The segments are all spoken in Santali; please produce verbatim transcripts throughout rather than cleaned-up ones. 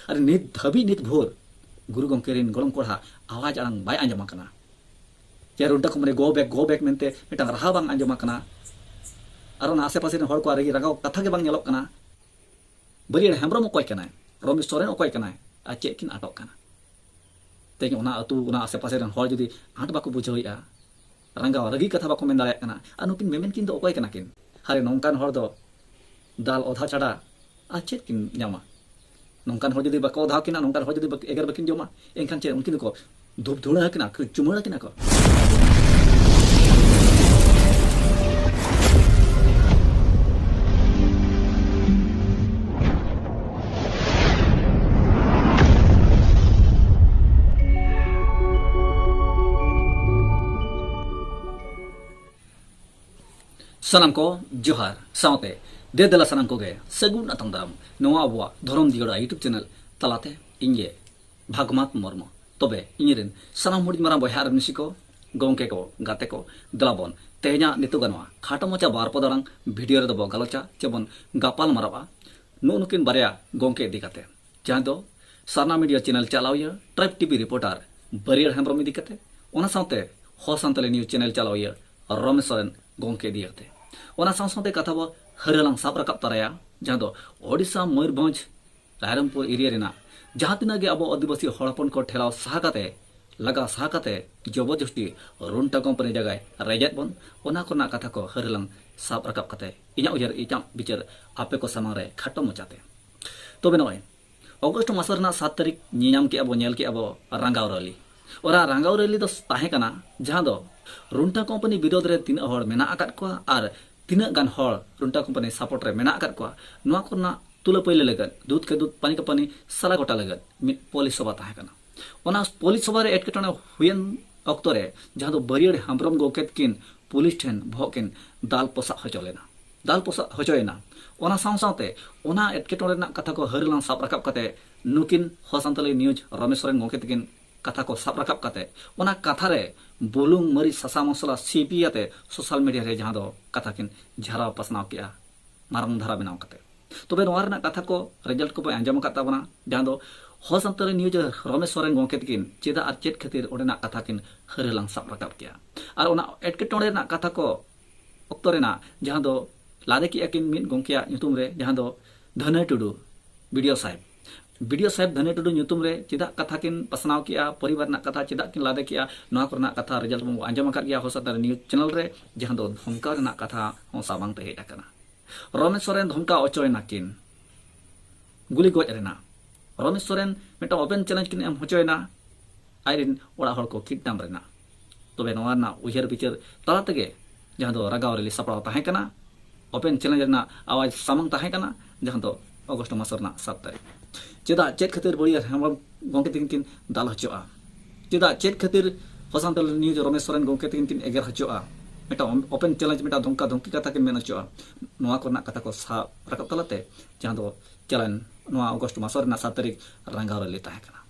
ᱟᱨ ᱱᱤᱛ ᱫᱷᱟᱹᱵᱤᱡ, ᱱᱤᱛ ᱵᱷᱳᱨ ᱜᱩᱨᱩ ᱜᱚᱢᱠᱮ ᱨᱮᱱ ᱜᱚᱲᱚᱢ ᱠᱚᱲᱟ ᱟᱣᱟᱡᱽ ᱟᱲᱟᱝ ᱵᱟᱭ ᱟᱸᱡᱚᱢ ᱟᱠᱟᱱᱟ᱾ ᱪᱮ ᱨᱩᱱᱴᱟ company "Go back, go back" ᱢᱮᱱᱛᱮ ᱢᱤᱫᱴᱟᱝ ᱨᱟᱦᱟ ᱵᱟᱝ ᱟᱸᱡᱚᱢ ᱟᱠᱟᱱᱟ᱾ ᱟᱨ ᱚᱱᱟ ᱟᱥᱮ ᱯᱟᱥᱮ ᱨᱮᱱ ᱦᱚᱲ ᱠᱚᱣᱟᱜ ᱨᱟᱹᱜᱤ ᱨᱟᱸᱜᱟᱣ ᱠᱟᱛᱷᱟ ᱜᱮ ᱵᱟᱝ ᱧᱮᱞᱚᱜ ᱠᱟᱱᱟ᱾ ᱵᱟᱹᱨᱤᱭᱟᱹᱲ ᱦᱮᱢᱵᱨᱚᱢ ᱚᱠᱚᱭ ᱠᱟᱱᱟᱭ? ᱨᱚᱢᱮᱥ ᱥᱚᱨᱮᱱ ᱚᱠᱚᱭ ᱠᱟᱱᱟᱭ? ᱟᱨ ᱪᱮᱫ ᱠᱤᱱ ᱟᱴᱚᱜ ᱠᱟᱱᱟ? ᱛᱮᱦᱮᱧ ᱚᱱᱟ ᱟᱹᱛᱩ, ᱚᱱᱟ ᱟᱥᱮ ᱯᱟᱥᱮ ᱨᱮᱱ ᱦᱚᱲ ᱡᱩᱫᱤ ᱟᱸᱴ ᱵᱟᱠᱚ ᱵᱩᱡᱷᱟᱹᱣᱮᱫᱼᱟ, ᱨᱟᱸᱜᱟᱣ ᱨᱟᱹᱜᱤ ᱠᱟᱛᱷᱟ ᱵᱟᱠᱚ ᱢᱮᱱ ᱫᱟᱲᱮᱭᱟᱜ ᱠᱟᱱᱟ, ᱟᱨ ᱱᱩᱠᱤᱱ ᱢᱮᱢᱮᱱ ᱠᱤᱱ ᱫᱚ ᱚᱠᱚᱭ ᱠᱟᱱᱟ ᱠᱤᱱ? ᱦᱟᱨᱮ, ᱱᱚᱝᱠᱟᱱ ᱦᱚᱲ ᱫᱚ ᱫᱟᱞ ᱚᱫᱷᱟ ᱪᱷᱟᱰᱟ ᱟᱨ ᱪᱮᱫ ᱠᱤᱱ ᱧᱟᱢᱟ? ᱱᱚᱝᱠᱟᱱ ᱦᱚᱲ ᱡᱩᱫᱤ ᱵᱟᱠᱚ ᱚᱫᱷᱟ ᱠᱤᱱᱟ, ᱱᱚᱝᱠᱟᱱ ᱦᱚᱲ ᱡᱩᱫᱤ ᱵᱟᱠ-, ᱮᱜᱮᱨ ᱵᱟᱹᱠᱤᱱ ᱡᱚᱢᱟ, ᱮᱱᱠᱷᱟᱱ ᱪᱮᱫ ᱩᱱᱠᱤᱱ ᱫᱚᱠᱚ ᱫᱷᱩᱯ ᱫᱷᱩᱲᱟᱹ ᱟᱹᱠᱤᱱᱟ ᱠᱚ, ᱪᱩᱢᱟᱹᱲ ᱟᱹᱠᱤᱱᱟ ᱠᱚ? ᱥᱟᱱᱟᱢ ᱠᱚ ᱡᱚᱦᱟᱨ, ᱥᱟᱶᱛᱮ ᱫᱮ ᱫᱮᱞᱟ ᱥᱟᱱᱟᱢ ᱠᱚᱜᱮ ᱥᱟᱹᱜᱩᱱ ᱟᱛᱟᱝ ᱫᱟᱨᱟᱢ ᱱᱚᱣᱟ ᱟᱵᱚᱣᱟᱜ ᱫᱷᱚᱨᱚᱢ ᱡᱤᱭᱟᱹᱲᱟ YouTube ᱪᱮᱱᱮᱞ ᱛᱟᱞᱟᱛᱮ᱾ ᱤᱧ ᱜᱮ ᱵᱷᱟᱜᱽᱢᱟᱛ ᱢᱩᱨᱢᱩ᱾ ᱛᱚᱵᱮ ᱤᱧ ᱨᱮᱱ ᱥᱟᱱᱟᱢ ᱦᱩᱰᱤᱧ ᱢᱟᱨᱟᱝ ᱵᱚᱭᱦᱟ ᱟᱨ ᱢᱤᱥᱤ ᱠᱚ, ᱜᱚᱢᱠᱮ ᱠᱚ, ᱜᱟᱛᱮ ᱠᱚ, ᱫᱮᱞᱟ ᱵᱚᱱ ᱛᱮᱦᱮᱧᱟᱜ ᱱᱤᱛᱚᱜ ᱜᱟᱱᱚᱜᱼᱟ ᱠᱷᱟᱴᱚ ᱢᱟᱪᱷᱟ ᱵᱟᱨ ᱯᱚᱫ ᱟᱲᱟᱝ ᱵᱷᱤᱰᱤᱭᱳ ᱨᱮᱫᱚ ᱵᱚ ᱜᱟᱞᱚᱪᱟ, ᱪᱮ ᱵᱚᱱ ᱜᱟᱯᱟᱞ ᱢᱟᱨᱟᱣᱟ ᱱᱩᱜᱼᱩ ᱱᱩᱠᱤᱱ ᱵᱟᱨᱭᱟ ᱜᱚᱢᱠᱮ ᱤᱫᱤ ᱠᱟᱛᱮ, ᱡᱟᱦᱟᱸ ᱫᱚ ᱥᱟᱨᱱᱟ ᱢᱤᱰᱤᱭᱟ ᱪᱮᱱᱮᱞ ᱪᱟᱞᱟᱣᱤᱭᱟᱹ, ᱴᱨᱟᱭᱤᱵᱽ ᱴᱤᱵᱷᱤ ᱨᱤᱯᱳᱨᱴᱟᱨ ᱵᱟᱹᱨᱤᱭᱟᱹᱲ ᱦᱮᱢᱵᱨᱚᱢ ᱤᱫᱤ ᱠᱟᱛᱮ, ᱚᱱᱟ ᱥᱟᱶᱛᱮ ᱦᱚ ᱥᱟᱱᱛᱟᱞᱤ ᱱᱤᱭᱩᱡᱽ ᱪᱮᱱᱮᱞ ᱪᱟᱞᱟᱣᱤᱭᱟᱹ ᱨᱚᱢᱮᱥ ᱥᱚᱨᱮᱱ ᱜᱚᱢᱠᱮ ᱤᱫᱤ ᱠᱟᱛᱮ, ᱚᱱᱟ ᱥᱟᱶ ᱥᱟᱶᱛᱮ ᱠᱟᱛᱷᱟ ᱵᱚ ᱦᱟᱹᱨᱟᱹᱞᱟᱝ ᱥᱟᱵ ᱨᱟᱠᱟᱵ ᱛᱟᱨᱟᱭᱟ, ᱡᱟᱦᱟᱸ ᱫᱚ ᱳᱰᱤᱥᱟ ᱢᱚᱭᱩᱨᱵᱷᱚᱸᱡᱽ ᱨᱟᱭᱨᱚᱝᱯᱩᱨ ᱮᱨᱤᱭᱟ ᱨᱮᱱᱟᱜ ᱡᱟᱦᱟᱸ ᱛᱤᱱᱟᱹᱜ ᱜᱮ ᱟᱵᱚ ᱟᱹᱫᱤᱵᱟᱹᱥᱤ ᱦᱚᱲ ᱦᱚᱯᱚᱱ ᱠᱚ ᱴᱷᱮᱞᱟᱣ ᱥᱟᱦᱟ ᱠᱟᱛᱮ, ᱞᱟᱜᱟ ᱥᱟᱦᱟ ᱠᱟᱛᱮ, ᱡᱚᱵᱚᱨᱡᱚᱥᱴᱤ ᱨᱩᱱᱴᱟ ᱠᱳᱢᱯᱟᱱᱤ ᱡᱟᱭᱜᱟᱭ ᱨᱮᱡᱮᱫ ᱵᱚᱱ, ᱚᱱᱟ ᱠᱚᱨᱮᱱᱟᱜ ᱠᱟᱛᱷᱟ ᱠᱚ ᱦᱟᱹᱨᱟᱹᱞᱟᱝ ᱥᱟᱵ ᱨᱟᱠᱟᱵ ᱠᱟᱛᱮ ᱤᱧᱟᱹᱜ ᱩᱭᱦᱟᱹᱨ, ᱤᱧᱟᱹᱜ ᱵᱤᱪᱟᱹᱨ ᱟᱯᱮ ᱠᱚ ᱥᱟᱢᱟᱝ ᱨᱮ ᱠᱷᱟᱴᱚ ᱢᱚᱪᱟᱛᱮ᱾ ᱛᱚᱵᱮ ᱱᱚᱜᱼᱚᱭ ᱚᱜᱚᱥᱴ ᱢᱟᱥ ᱨᱮᱱᱟᱜ ᱥᱟᱛ ᱛᱟᱹᱨᱤᱠᱷ ᱧᱮᱧᱟᱢ ᱠᱮᱜᱼᱟ ᱵᱚ, ᱧᱮᱞ ᱠᱮᱜᱼᱟ ᱵᱚ ᱨᱟᱸᱜᱟᱣ ᱨᱮᱞᱤ᱾ ᱚᱱᱟ ᱨᱟᱸᱜᱟᱣ ᱨᱮᱞᱤ ᱫᱚ ᱛᱟᱦᱮᱸ ᱠᱟᱱᱟ, ᱡᱟᱦᱟᱸ ᱫᱚ ᱨᱩᱱᱴᱟ ᱠᱳᱢᱯᱟᱱᱤ ᱵᱤᱨᱳᱫᱷ ᱨᱮ ᱛᱤᱱᱟᱹᱜ ᱦᱚᱲ ᱢᱮᱱᱟᱜ ᱟᱠᱟᱫ ᱠᱚᱣᱟ ᱟᱨ ᱛᱤᱱᱟᱹᱜ ᱜᱟᱱ ᱦᱚᱲ ᱨᱩᱱᱴᱟ ᱠᱳᱢᱯᱟᱱᱤ ᱥᱟᱯᱳᱨᱴ ᱨᱮ ᱢᱮᱱᱟᱜ ᱟᱠᱟᱫ ᱠᱚᱣᱟ, ᱱᱚᱣᱟ ᱠᱚᱨᱮᱱᱟᱜ ᱛᱩᱞᱟᱹ ᱯᱟᱹᱭᱞᱟᱹ ᱞᱟᱹᱜᱤᱫ, ᱫᱩᱫᱷ ᱠᱮ ᱫᱩᱫᱷ ᱯᱟᱱᱤ ᱠᱮ ᱯᱟᱱᱤ ᱥᱟᱞᱟ ᱜᱚᱴᱟ ᱞᱟᱹᱜᱤᱫ ᱢᱤᱫ ᱯᱚᱞᱤᱥ ᱥᱚᱵᱷᱟ ᱛᱟᱦᱮᱸ ᱠᱟᱱᱟ᱾ ᱚᱱᱟ ᱯᱚᱞᱤᱥ ᱥᱚᱵᱷᱟ ᱨᱮ ᱮᱴᱠᱮᱴᱚᱬᱮ ᱦᱩᱭᱮᱱ ᱚᱠᱛᱚ ᱨᱮ, ᱡᱟᱦᱟᱸ ᱫᱚ ᱵᱟᱹᱨᱤᱭᱟᱹᱲ ᱦᱮᱢᱵᱨᱚᱢ ᱜᱚᱢᱠᱮ ᱛᱤᱠᱤᱱ ᱯᱩᱞᱤᱥ ᱴᱷᱮᱱ ᱵᱚᱦᱚᱜ ᱠᱤᱱ ᱫᱟᱞ ᱯᱚᱥᱟᱜ ᱦᱚᱪᱚ ᱞᱮᱱᱟ, ᱫᱟᱞ ᱯᱚᱥᱟᱜ ᱦᱚᱪᱚᱭᱮᱱᱟ᱾ ᱚᱱᱟ ᱥᱟᱶ ᱥᱟᱶᱛᱮ ᱚᱱᱟ ᱮᱴᱠᱮᱴᱚᱬᱮ ᱨᱮᱱᱟᱜ ᱠᱟᱛᱷᱟ ᱠᱚ ᱦᱟᱹᱨᱤᱞᱟᱝ ᱥᱟᱵ ᱨᱟᱠᱟᱵ ᱠᱟᱛᱮ, ᱱᱩᱠᱤᱱ ᱦᱚ ᱥᱟᱱᱛᱟᱞᱤ ᱱᱤᱭᱩᱡᱽ ᱨᱚᱢᱮᱥ ᱥᱚᱨᱮᱱ ᱜᱚᱢᱠᱮ ᱛᱤᱠᱤᱱ ᱠᱟᱛᱷᱟ ᱠᱚ ᱥᱟᱵ ᱨᱟᱠᱟᱵ ᱠᱟᱛᱮ, ᱚᱱᱟ ᱠᱟᱛᱷᱟ ᱨᱮ ᱵᱩᱞᱩᱝ, ᱢᱟᱹᱨᱤᱪ, ᱥᱟᱥᱟᱝ ᱢᱚᱥᱞᱟ ᱥᱤᱯᱤ ᱟᱛᱮ ᱥᱳᱥᱟᱞ ᱢᱤᱰᱤᱭᱟ ᱨᱮ ᱡᱟᱦᱟᱸ ᱫᱚ ᱠᱟᱛᱷᱟ ᱠᱤᱱ ᱡᱷᱟᱨᱟᱣ ᱯᱟᱥᱱᱟᱣ ᱠᱮᱜᱼᱟ, ᱢᱟᱨᱟᱝ ᱫᱷᱟᱨᱟ ᱵᱮᱱᱟᱣ ᱠᱟᱛᱮ᱾ ᱛᱚᱵᱮ ᱱᱚᱣᱟ ᱨᱮᱱᱟᱜ ᱠᱟᱛᱷᱟ ᱠᱚ, ᱨᱮᱡᱟᱞᱴ ᱠᱚᱯᱮ ᱟᱸᱡᱚᱢ ᱟᱠᱟᱫ ᱛᱟᱵᱚᱱᱟ, ᱡᱟᱦᱟᱸ ᱫᱚ ᱦᱚ ᱥᱟᱱᱛᱟᱲᱤ ᱱᱤᱭᱩᱡᱽ ᱨᱚᱢᱮᱥ ᱥᱚᱨᱮᱱ ᱜᱚᱢᱠᱮ ᱛᱟᱹᱠᱤᱱ ᱪᱮᱫᱟᱜ ᱟᱨ ᱪᱮᱫ ᱠᱷᱟᱹᱛᱤᱨ ᱚᱸᱰᱮᱱᱟᱜ ᱠᱟᱛᱷᱟ ᱠᱤᱱ ᱦᱟᱹᱨᱟᱹᱞᱟᱝ ᱥᱟᱵ ᱨᱟᱠᱟᱵ ᱠᱮᱜᱼᱟ᱾ ᱟᱨ ᱚᱱᱟ ᱮᱴᱠᱮᱴᱚᱬᱮ ᱨᱮᱱᱟᱜ ᱠᱟᱛᱷᱟ ᱠᱚ ᱚᱠᱛᱚ ᱨᱮᱱᱟᱜ, ᱡᱟᱦᱟᱸ ᱫᱚ ᱞᱟᱫᱮ ᱠᱮᱜᱼᱟ ᱠᱤᱱ ᱢᱤᱫ ᱜᱚᱢᱠᱮᱭᱟᱜ ᱧᱩᱛᱩᱢ ᱨᱮ, ᱡᱟᱦᱟᱸ ᱫᱚ ᱫᱷᱟᱹᱱᱟᱹᱭ ᱴᱩᱰᱩ, ᱵᱤᱰᱤᱳ ᱥᱟᱦᱮᱵᱽ, ᱵᱤᱰᱤᱳ ᱥᱟᱦᱮᱵᱽ ᱫᱷᱟᱹᱱᱟᱹᱭ ᱴᱩᱰᱩ ᱧᱩᱛᱩᱢ ᱨᱮ ᱪᱮᱫᱟᱜ ᱠᱟᱛᱷᱟ ᱠᱤᱱ ᱯᱟᱥᱱᱟᱣ ᱠᱮᱜᱼᱟ, ᱯᱚᱨᱤᱵᱟᱨ ᱨᱮᱱᱟᱜ ᱠᱟᱛᱷᱟ ᱪᱮᱫᱟᱜ ᱠᱤᱱ ᱞᱟᱫᱮ ᱠᱮᱜᱼᱟ, ᱱᱚᱣᱟ ᱠᱚᱨᱮᱱᱟᱜ ᱠᱟᱛᱷᱟ ᱨᱮᱡᱟᱞᱴ ᱵᱚᱱ ᱟᱸᱡᱚᱢ ᱟᱠᱟᱫ ᱜᱮᱭᱟ ᱦᱚ ᱥᱟᱱᱛᱟᱲᱤ ᱱᱤᱭᱩᱡᱽ ᱪᱮᱱᱮᱞ ᱨᱮ, ᱡᱟᱦᱟᱸ ᱫᱚ ᱫᱷᱚᱢᱠᱟᱣ ᱨᱮᱱᱟᱜ ᱠᱟᱛᱷᱟ ᱦᱚᱸ ᱥᱟᱢᱟᱝ ᱛᱮ ᱦᱮᱡ ᱟᱠᱟᱱᱟ᱾ ᱨᱚᱢᱮᱥ ᱥᱚᱨᱮᱱ ᱫᱷᱚᱢᱠᱟᱣ ᱦᱚᱪᱚᱭᱮᱱᱟ ᱠᱤᱱ ᱜᱩᱞᱤ ᱜᱚᱡ ᱨᱮᱱᱟᱜ᱾ ᱨᱚᱢᱮᱥ ᱥᱚᱨᱮᱱ ᱢᱤᱫᱴᱟᱝ ᱳᱯᱮᱱ ᱪᱮᱞᱮᱧᱡᱽ ᱠᱤᱱ ᱮᱢ ᱦᱚᱪᱚᱭᱮᱱᱟ ᱟᱡᱨᱮᱱ ᱚᱲᱟᱜ ᱦᱚᱲ ᱠᱚ ᱠᱤᱰᱱᱟᱯ ᱨᱮᱱᱟᱜ᱾ ᱛᱚᱵᱮ ᱱᱚᱣᱟ ᱨᱮᱱᱟᱜ ᱩᱭᱦᱟᱹᱨ ᱵᱤᱪᱟᱹᱨ ᱛᱟᱞᱟ ᱛᱮᱜᱮ, ᱡᱟᱦᱟᱸ ᱫᱚ ᱨᱟᱸᱜᱟᱣ ᱨᱮᱞᱤ ᱥᱟᱯᱲᱟᱣ ᱛᱟᱦᱮᱸ ᱠᱟᱱᱟ, ᱳᱯᱮᱱ ᱪᱮᱞᱮᱧᱡᱽ ᱨᱮᱱᱟᱜ ᱟᱣᱟᱡᱽ ᱥᱟᱢᱟᱝ ᱛᱟᱦᱮᱸ ᱠᱟᱱᱟ, ᱡᱟᱦᱟᱸ ᱫᱚ ᱚᱜᱚᱥᱴ ᱢᱟᱥ ᱨᱮᱱᱟᱜ ᱥᱟᱛ ᱛᱟᱹᱨᱤᱠᱷ᱾ ᱪᱮᱫᱟᱜ, ᱪᱮᱫ ᱠᱷᱟᱹᱛᱤᱨ ᱵᱟᱹᱨᱤᱭᱟᱹ ᱦᱮᱢᱵᱨᱚᱢ ᱜᱚᱢᱠᱮ ᱛᱟᱹᱠᱤᱱ ᱠᱤᱱ ᱫᱟᱞ ᱦᱚᱪᱚᱜᱼᱟ? ᱪᱮᱫᱟᱜ, ᱪᱮᱫ ᱠᱷᱟᱹᱛᱤᱨ ᱦᱚ ᱥᱟᱱᱛᱟᱲᱤ ᱱᱤᱭᱩᱡᱽ ᱨᱚᱢᱮᱥ ᱥᱚᱨᱮᱱ ᱜᱚᱢᱠᱮ ᱛᱟᱹᱠᱤᱱ ᱠᱤᱱ ᱮᱜᱮᱨ ᱦᱚᱪᱚᱜᱼᱟ? ᱢᱤᱫᱴᱟᱝ ᱳᱯᱮᱱ ᱪᱮᱞᱮᱧᱡᱽ, ᱢᱤᱫᱴᱟᱝ ᱫᱷᱚᱢᱠᱟ ᱫᱷᱚᱢᱠᱤ ᱠᱟᱛᱷᱟ ᱠᱤᱱ ᱢᱮᱱ ᱦᱚᱪᱚᱜᱼᱟ᱾ ᱱᱚᱣᱟ ᱠᱚᱨᱮᱱᱟᱜ ᱠᱟᱛᱷᱟ ᱠᱚ ᱥᱟᱵ ᱨᱟᱠᱟᱵ ᱛᱟᱞᱟᱛᱮ, ᱡᱟᱦᱟᱸ ᱫᱚ ᱪᱟᱞᱟᱣᱮᱱ ᱱᱚᱣᱟ ᱚᱜᱚᱥᱴ ᱢᱟᱥ ᱨᱮᱱᱟᱜ ᱥᱟᱛ ᱛᱟᱹᱨᱤᱠᱷ ᱨᱟᱸᱜᱟᱣ ᱨᱮᱞᱤ ᱛᱟᱦᱮᱸ ᱠᱟᱱᱟ᱾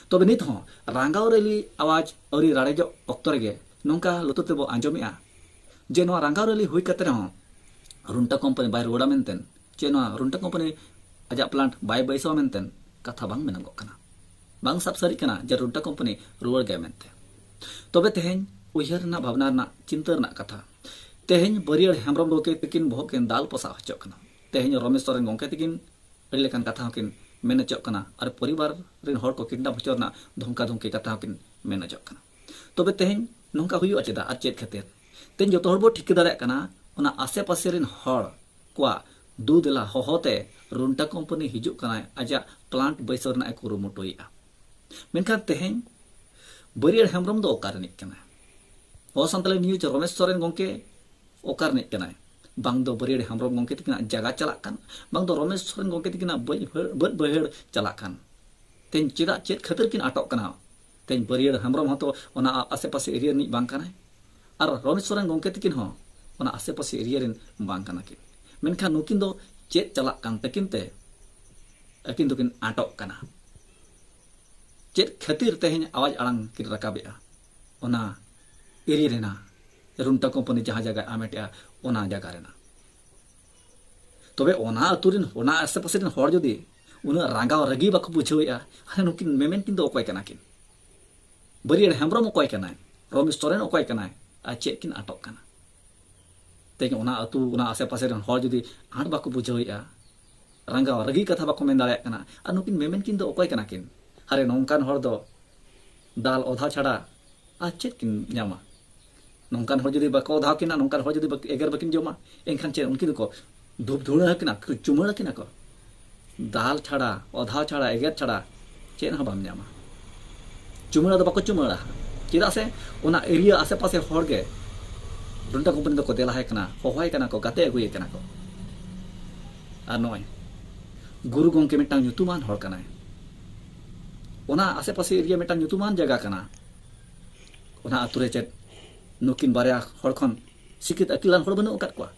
ᱛᱚᱵᱮ ᱱᱤᱛ ᱦᱚᱸ ᱨᱟᱸᱜᱟᱣ ᱨᱮᱞᱤ ᱟᱣᱟᱡᱽ ᱟᱹᱣᱨᱤ ᱨᱟᱲᱮᱡᱚᱜ ᱚᱠᱛᱚ ᱨᱮᱜᱮ ᱱᱚᱝᱠᱟ ᱞᱩᱛᱩᱨ ᱛᱮᱵᱚ ᱟᱸᱡᱚᱢᱮᱜᱼᱟ ᱡᱮ ᱱᱚᱣᱟ ᱨᱟᱸᱜᱟᱣ ᱨᱮᱞᱤ ᱦᱩᱭ ᱠᱟᱛᱮ ᱨᱮᱦᱚᱸ ᱨᱩᱱᱴᱟ ᱠᱳᱢᱯᱟᱱᱤ ᱵᱟᱭ ᱨᱩᱣᱟᱹᱲᱟ ᱢᱮᱱᱛᱮ, ᱪᱮ ᱱᱚᱣᱟ ᱨᱩᱱᱴᱟ ᱠᱳᱢᱯᱟᱱᱤ ᱟᱡᱟᱜ ᱯᱞᱟᱱᱴ ᱵᱟᱭ ᱵᱟᱹᱭᱥᱟᱹᱣᱟ ᱢᱮᱱᱛᱮ ᱠᱟᱛᱷᱟ ᱵᱟᱝ ᱢᱮᱱᱚᱜᱚᱜ ᱠᱟᱱᱟ, ᱵᱟᱝ ᱥᱟᱵ ᱥᱟᱹᱨᱤᱜ ᱠᱟᱱᱟ ᱡᱮ ᱨᱩᱱᱴᱟ ᱠᱳᱢᱯᱟᱱᱤ ᱨᱩᱣᱟᱹᱲ ᱜᱮᱭᱟ ᱢᱮᱱᱛᱮ᱾ ᱛᱚᱵᱮ ᱛᱮᱦᱮᱧ ᱩᱭᱦᱟᱹᱨ ᱨᱮᱱᱟᱜ, ᱵᱷᱟᱵᱽᱱᱟ ᱨᱮᱱᱟᱜ, ᱪᱤᱱᱛᱟᱹ ᱨᱮᱱᱟᱜ ᱠᱟᱛᱷᱟ, ᱛᱮᱦᱮᱧ ᱵᱟᱹᱨᱤᱭᱟᱹᱲ ᱦᱮᱢᱵᱨᱚᱢ ᱜᱚᱢᱠᱮ ᱛᱟᱹᱠᱤᱱ ᱵᱚᱦᱚᱜ ᱠᱤᱱ ᱫᱟᱞ ᱯᱚᱥᱟᱜ ᱦᱚᱪᱚᱜ ᱠᱟᱱᱟ᱾ ᱛᱮᱦᱮᱧ ᱨᱚᱢᱮᱥ ᱥᱚᱨᱮᱱ ᱜᱚᱢᱠᱮ ᱛᱟᱹᱠᱤᱱ ᱟᱹᱰᱤ ᱞᱮᱠᱟᱱ ᱠᱟᱛᱷᱟ ᱦᱚᱸᱠᱤᱱ ᱢᱮᱱ ᱦᱚᱪᱚᱜ ᱠᱟᱱᱟ ᱟᱨ ᱯᱚᱨᱤᱵᱟᱨ ᱨᱮᱱ ᱦᱚᱲ ᱠᱚ ᱠᱤᱰᱱᱟᱯ ᱦᱚᱪᱚ ᱨᱮᱱᱟᱜ ᱫᱷᱚᱢᱠᱟ ᱫᱷᱚᱢᱠᱤ ᱠᱟᱛᱷᱟ ᱦᱚᱸᱠᱤᱱ ᱢᱮᱱ ᱦᱚᱪᱚᱜ ᱠᱟᱱᱟ᱾ ᱛᱚᱵᱮ ᱛᱮᱦᱮᱧ ᱱᱚᱝᱠᱟ ᱦᱩᱭᱩᱜᱼᱟ ᱪᱮᱫᱟᱜ ᱟᱨ ᱪᱮᱫ ᱠᱷᱟᱹᱛᱤᱨ? ᱛᱮᱦᱮᱧ ᱡᱚᱛᱚ ᱦᱚᱲ ᱵᱚ ᱴᱷᱤᱠᱟᱹ ᱫᱟᱲᱮᱭᱟᱜ ᱠᱟᱱᱟ, ᱚᱱᱟ ᱟᱥᱮ ᱯᱟᱥᱮ ᱨᱮᱱ ᱦᱚᱲ ᱠᱚᱣᱟᱜ ᱫᱩ ᱫᱮᱞᱟ ᱦᱚᱦᱚ ᱛᱮ ᱨᱩᱱᱴᱟ ᱠᱳᱢᱯᱟᱱᱤ ᱦᱤᱡᱩᱜ ᱠᱟᱱᱟᱭ, ᱟᱡᱟᱜ ᱯᱞᱟᱱᱴ ᱵᱟᱹᱭᱥᱟᱹᱣ ᱨᱮᱱᱟᱜ ᱮ ᱠᱩᱨᱩᱢᱩᱴᱩᱭᱮᱫᱼᱟ᱾ ᱢᱮᱱᱠᱷᱟᱱ ᱛᱮᱦᱮᱧ ᱵᱟᱹᱨᱤᱭᱟᱹᱲ ᱦᱮᱢᱵᱨᱚᱢ ᱫᱚ ᱚᱠᱟ ᱨᱤᱱᱤᱡ ᱠᱟᱱᱟᱭ? ᱦᱚ ᱥᱟᱱᱛᱟᱲᱤ ᱱᱤᱭᱩᱡᱽ ᱨᱚᱢᱮᱥ ᱥᱚᱨᱮᱱ ᱜᱚᱢᱠᱮ ᱚᱠᱟ ᱨᱤᱱᱤᱡ ᱠᱟᱱᱟᱭ? ᱵᱟᱝ ᱫᱚ ᱵᱟᱹᱨᱤᱭᱟᱹᱲ ᱦᱮᱢᱵᱨᱚᱢ ᱜᱚᱢᱠᱮ ᱛᱟᱹᱠᱤᱱᱟᱜ ᱡᱟᱭᱜᱟ ᱪᱟᱞᱟᱜ ᱠᱟᱱ, ᱵᱟᱝ ᱫᱚ ᱨᱚᱢᱮᱥ ᱥᱚᱨᱮᱱ ᱜᱚᱢᱠᱮ ᱛᱟᱹᱠᱤᱱᱟᱜ ᱵᱟᱹᱭᱦᱟᱹᱲ, ᱵᱟᱹᱫᱽ ᱵᱟᱹᱭᱦᱟᱹᱲ ᱪᱟᱞᱟᱜ ᱠᱟᱱ᱾ ᱛᱮᱦᱮᱧ ᱪᱮᱫᱟᱜ, ᱪᱮᱫ ᱠᱷᱟᱹᱛᱤᱨ ᱠᱤᱱ ᱟᱴᱚᱜ ᱠᱟᱱᱟ? ᱛᱮᱦᱮᱧ ᱵᱟᱹᱨᱤᱭᱟᱹᱲ ᱦᱮᱢᱵᱨᱚᱢ ᱦᱚᱸᱛᱚ ᱚᱱᱟ ᱟᱥᱮ ᱯᱟᱥᱮ ᱮᱨᱤᱭᱟ ᱨᱤᱱᱤᱡ ᱵᱟᱝ ᱠᱟᱱᱟᱭ, ᱟᱨ ᱨᱚᱢᱮᱥ ᱥᱚᱨᱮᱱ ᱜᱚᱢᱠᱮ ᱛᱟᱹᱠᱤᱱ ᱦᱚᱸ ᱚᱱᱟ ᱟᱥᱮ ᱯᱟᱥᱮ ᱮᱨᱤᱭᱟ ᱨᱤᱱ ᱵᱟᱝ ᱠᱟᱱᱟ ᱠᱤᱱ᱾ ᱢᱮᱱᱠᱷᱟᱱ ᱱᱩᱠᱤᱱ ᱫᱚ ᱪᱮᱫ ᱪᱟᱞᱟᱜ ᱠᱟᱱ ᱛᱟᱹᱠᱤᱱ ᱛᱮ ᱟᱹᱠᱤᱱ ᱫᱚᱠᱤᱱ ᱟᱴᱚᱜ ᱠᱟᱱᱟ? ᱪᱮᱫ ᱠᱷᱟᱹᱛᱤᱨ ᱛᱮᱦᱮᱧ ᱟᱣᱟᱡᱽ ᱟᱲᱟᱝ ᱠᱤᱱ ᱨᱟᱠᱟᱵᱮᱜᱼᱟ ᱚᱱᱟ ᱮᱨᱤᱭᱟ ᱨᱮᱱᱟᱜ, ᱨᱩᱱᱴᱟ ᱠᱳᱢᱯᱟᱱᱤ ᱡᱟᱦᱟᱸ ᱡᱟᱭᱜᱟᱭ ᱟᱢᱮᱴᱮᱜᱼᱟ ᱚᱱᱟ ᱡᱟᱭᱜᱟ ᱨᱮᱱᱟᱜ? ᱛᱚᱵᱮ ᱚᱱᱟ ᱟᱹᱛᱩ ᱨᱮᱱ, ᱚᱱᱟ ᱟᱥᱮ ᱯᱟᱥᱮ ᱨᱮᱱ ᱦᱚᱲ ᱡᱩᱫᱤ ᱩᱱᱟᱹᱜ ᱨᱟᱸᱜᱟᱣ ᱨᱟᱹᱜᱤ ᱵᱟᱠᱚ ᱵᱩᱡᱷᱟᱹᱣᱮᱫᱼᱟ, ᱟᱨ ᱱᱩᱠᱤᱱ ᱢᱮᱢᱮᱱ ᱠᱤᱱ ᱫᱚ ᱚᱠᱚᱭ ᱠᱟᱱᱟ ᱠᱤᱱ? ᱵᱟᱹᱨᱤᱭᱟᱹᱲ ᱦᱮᱢᱵᱨᱚᱢ ᱚᱠᱚᱭ ᱠᱟᱱᱟᱭ? ᱨᱚᱢᱮᱥ ᱥᱚᱨᱮᱱ ᱚᱠᱚᱭ ᱠᱟᱱᱟᱭ? ᱟᱨ ᱪᱮᱫ ᱠᱤᱱ ᱟᱴᱚᱜ ᱠᱟᱱᱟ? ᱛᱮᱦᱮᱧ ᱚᱱᱟ ᱟᱹᱛᱩ, ᱚᱱᱟ ᱟᱥᱮ ᱯᱟᱥᱮ ᱨᱮᱱ ᱦᱚᱲ ᱡᱩᱫᱤ ᱟᱸᱴ ᱵᱟᱠᱚ ᱵᱩᱡᱷᱟᱹᱣᱮᱫᱼᱟ, ᱨᱟᱸᱜᱟᱣ ᱨᱟᱹᱜᱤ ᱠᱟᱛᱷᱟ ᱵᱟᱠᱚ ᱢᱮᱱ ᱫᱟᱲᱮᱭᱟᱜ ᱠᱟᱱᱟ, ᱟᱨ ᱱᱩᱠᱤᱱ ᱢᱮᱢᱮᱱ ᱠᱤᱱ ᱫᱚ ᱚᱠᱚᱭ ᱠᱟᱱᱟ ᱠᱤᱱ? ᱟᱨᱮ, ᱱᱚᱝᱠᱟᱱ ᱦᱚᱲ ᱫᱚ ᱫᱟᱞ ᱚᱫᱷᱟ ᱪᱷᱟᱲᱟ ᱟᱨ ᱪᱮᱫ ᱠᱤᱱ ᱧᱟᱢᱟ? ᱱᱚᱝᱠᱟᱱ ᱦᱚᱲ ᱡᱩᱫᱤ ᱵᱟᱠᱚ ᱚᱫᱷᱟᱣ ᱠᱤᱱᱟ, ᱱᱚᱝᱠᱟᱱ ᱦᱚᱲ ᱡᱩᱫᱤ ᱵᱟᱠ-, ᱮᱜᱮᱨ ᱵᱟᱹᱠᱤᱱ ᱡᱚᱢᱟ, ᱮᱱᱠᱷᱟᱱ ᱪᱮᱫ ᱩᱱᱠᱤᱱ ᱫᱚᱠᱚ ᱫᱷᱩᱯ ᱫᱷᱩᱲᱟᱹ ᱟᱹᱠᱤᱱᱟ, ᱪᱩᱢᱟᱹᱲ ᱟᱹᱠᱤᱱᱟ ᱠᱚ? ᱫᱟᱞ ᱪᱷᱟᱲᱟ, ᱚᱫᱷᱟᱣ ᱪᱷᱟᱲᱟ, ᱮᱜᱮᱨ ᱪᱷᱟᱲᱟ ᱪᱮᱫ ᱦᱚᱸ ᱵᱟᱢ ᱧᱟᱢᱟ᱾ ᱪᱩᱢᱟᱹᱲᱟ ᱫᱚ ᱵᱟᱠᱚ ᱪᱩᱢᱟᱹᱲᱟ, ᱪᱮᱫᱟᱜ ᱥᱮ ᱚᱱᱟ ᱮᱨᱤᱭᱟ ᱟᱥᱮ ᱯᱟᱥᱮ ᱦᱚᱲ ᱜᱮ ᱨᱩᱱᱴᱟ ᱠᱳᱢᱯᱟᱱᱤ ᱫᱚᱠᱚ ᱫᱮᱞᱟᱭ ᱠᱟᱱᱟ, ᱦᱚᱦᱚᱭ ᱠᱟᱱᱟ ᱠᱚ, ᱜᱟᱛᱮ ᱟᱹᱜᱩᱭᱮ ᱠᱟᱱᱟ ᱠᱚ᱾ ᱟᱨ ᱱᱚᱜᱼᱚᱭ ᱜᱩᱨᱩ ᱜᱚᱢᱠᱮ ᱢᱤᱫᱴᱟᱝ ᱧᱩᱛᱩᱢᱟᱱ ᱦᱚᱲ ᱠᱟᱱᱟᱭ, ᱚᱱᱟ ᱟᱥᱮ ᱯᱟᱥᱮ ᱮᱨᱤᱭᱟ ᱢᱤᱫᱴᱟᱝ ᱧᱩᱛᱩᱢᱟᱱ ᱡᱟᱭᱜᱟ ᱠᱟᱱᱟ᱾ ᱚᱱᱟ ᱟᱛᱳ ᱨᱮ ᱪᱮᱫ ᱱᱩᱠᱤᱱ ᱵᱟᱨᱭᱟ ᱦᱚᱲ ᱠᱷᱚᱱ ᱥᱤᱠᱷᱤᱛ ᱟᱹᱠᱤᱞᱟᱱ ᱦᱚᱲ ᱵᱟᱹᱱᱩᱜ ᱟᱠᱟᱫ ᱠᱚᱣᱟ?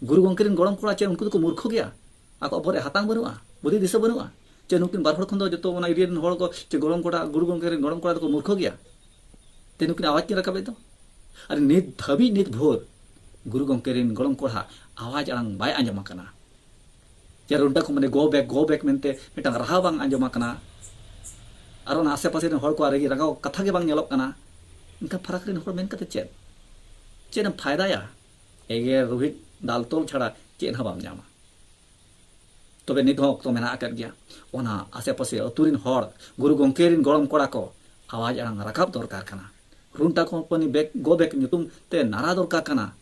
ᱜᱩᱨᱩ ᱜᱚᱢᱠᱮ ᱨᱮᱱ ᱜᱚᱲᱚᱢ ᱠᱚᱲᱟ ᱪᱮᱫ ᱩᱱᱠᱩ ᱫᱚᱠᱚ ᱢᱩᱨᱠᱷᱚ ᱜᱮᱭᱟ? ᱟᱠᱚᱣᱟᱜ ᱵᱚᱦᱚᱜ ᱨᱮ ᱦᱟᱛᱟᱝ ᱵᱟᱹᱱᱩᱜᱼᱟ, ᱵᱩᱫᱷᱤ ᱫᱤᱥᱟᱹ ᱵᱟᱹᱱᱩᱜᱼᱟ? ᱪᱮ ᱱᱩᱠᱤᱱ ᱵᱟᱨ ᱦᱚᱲ ᱠᱷᱚᱱ ᱫᱚ ᱡᱚᱛᱚ ᱚᱱᱟ ᱮᱨᱤᱭᱟ ᱨᱮᱱ ᱦᱚᱲ ᱠᱚ, ᱪᱮ ᱜᱚᱲᱚᱢ ᱠᱚᱲᱟ, ᱜᱩᱨᱩ ᱜᱚᱢᱠᱮ ᱨᱮᱱ ᱜᱚᱲᱚᱢ ᱠᱚᱲᱟ ᱫᱚᱠᱚ ᱢᱩᱨᱠᱷᱚ ᱜᱮᱭᱟ? ᱛᱮ ᱱᱩᱠᱤᱱ ᱟᱣᱟᱡ ᱠᱤᱱ ᱨᱟᱠᱟᱵᱮᱫ ᱫᱚ᱾ ᱟᱨ ᱱᱤᱛ ᱫᱷᱟᱹᱵᱤᱡ, ᱱᱤᱛ ᱵᱷᱳᱨ ᱜᱩᱨᱩ ᱜᱚᱢᱠᱮ ᱨᱮᱱ ᱜᱚᱲᱚᱢ ᱠᱚᱲᱟ ᱟᱣᱟᱡ ᱟᱲᱟᱝ ᱵᱟᱭ ᱟᱸᱡᱚᱢ ᱟᱠᱟᱱᱟ᱾ ᱡᱮ ᱨᱩᱱᱰᱟ ᱠᱚ ᱢᱟᱱᱮ "go back, go back" ᱢᱮᱱᱛᱮ ᱢᱤᱫᱴᱟᱝ ᱨᱟᱦᱟ ᱵᱟᱝ ᱟᱸᱡᱚᱢ ᱟᱠᱟᱱᱟ᱾ ᱟᱨ ᱚᱱᱟ ᱟᱥᱮ ᱯᱟᱥᱮ ᱨᱮᱱ ᱦᱚᱲ ᱠᱚᱣᱟᱜ ᱨᱟᱹᱜᱤ ᱨᱟᱸᱜᱟᱣ ᱠᱟᱛᱷᱟ ᱜᱮ ᱵᱟᱝ ᱧᱮᱞᱚᱜ ᱠᱟᱱᱟ᱾ ᱮᱱᱠᱷᱟᱱ ᱯᱷᱟᱨᱟᱠ ᱨᱮᱱ ᱦᱚᱲ ᱢᱮᱱ ᱠᱟᱛᱮ ᱪᱮᱫ? ᱪᱮᱫ ᱮᱢ ᱯᱷᱟᱭᱫᱟᱭᱟ? ᱮᱜᱮᱨ, ᱨᱩᱦᱤᱫ, ᱫᱟᱞ ᱛᱚᱞ ᱪᱷᱟᱲᱟ ᱪᱮᱫ ᱦᱚᱸ ᱵᱟᱢ ᱧᱟᱢᱟ᱾ ᱛᱚᱵᱮ ᱱᱤᱛ ᱦᱚᱸ ᱚᱠᱛᱚ ᱢᱮᱱᱟᱜ ᱟᱠᱟᱫ ᱜᱮᱭᱟ᱾ ᱚᱱᱟ ᱟᱥᱮ ᱯᱟᱥᱮ ᱟᱹᱛᱩ ᱨᱮᱱ ᱦᱚᱲ, ᱜᱩᱨᱩ ᱜᱚᱢᱠᱮ ᱨᱮᱱ ᱜᱚᱲᱚᱢ ᱠᱚᱲᱟ ᱠᱚ ᱟᱣᱟᱡ ᱟᱲᱟᱝ ᱨᱟᱠᱟᱵ ᱫᱚᱨᱠᱟᱨ ᱠᱟᱱᱟ᱾ Rungta company back, go back ᱧᱩᱛᱩᱢ ᱛᱮ ᱱᱟᱨᱟ ᱫᱚᱨᱠᱟᱨ ᱠᱟᱱᱟ᱾